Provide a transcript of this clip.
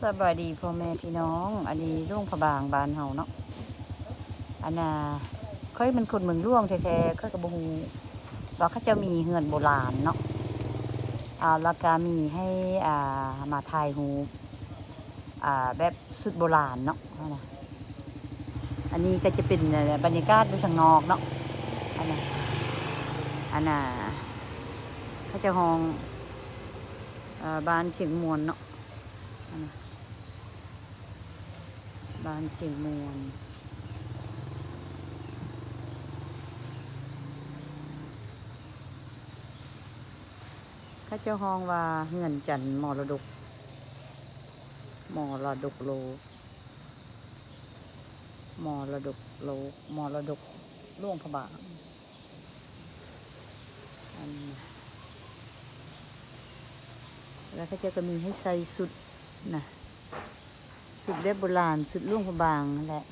ສະບາຍດີພໍ່ແມ່ພີ່ນ້ອງ ອັນນີ້ຫຼວງພະບາງບ້ານເຮົາເນາະ. ອັນນ່າ ຂ້ອຍແມ່ນຄົນເມືອງຫຼວງແທ້ໆ ຂ້ອຍກໍບໍ່ຮູ້ວ່າເຂົາເຈົ້າມີເຮືອນໂບລານເນາະ ອ່າ ແລ້ວກໍມີໃຫ້ ອ່າ ມາຖ່າຍຮູບ ອ່າ ແບບຊຸດໂບລານເນາະ. ອັນນີ້ກໍຈະເປັນ ເອີ ບັນຍາກາດຢູ່ທາງນອກເນາະ. ອັນນ່າ ອັນນ່າ ເຂົາເຈົ້າຮ້ອງ ເອີ ບ້ານຊຽງມ່ວນເນາະ. ອັນນ່າ ບ້ານຊຽງມ່ວນ ເຂົາເຈົ້າຮ້ອງວ່າເຮືອນຈັນມໍລະດົກ ມໍລະດົກໂລກ ມໍລະດົກໂລກ ມໍລະດົກຫຼວງພະບາງ. ອັນ ແລ້ວເຂົາເຈົ້າກໍມີໃຫ້ໃສ່ຊຸດນະ ຊຸດແບບໂບລານ ຊຸດຫຼວງພະບາງຫັ້ນແຫຼະ.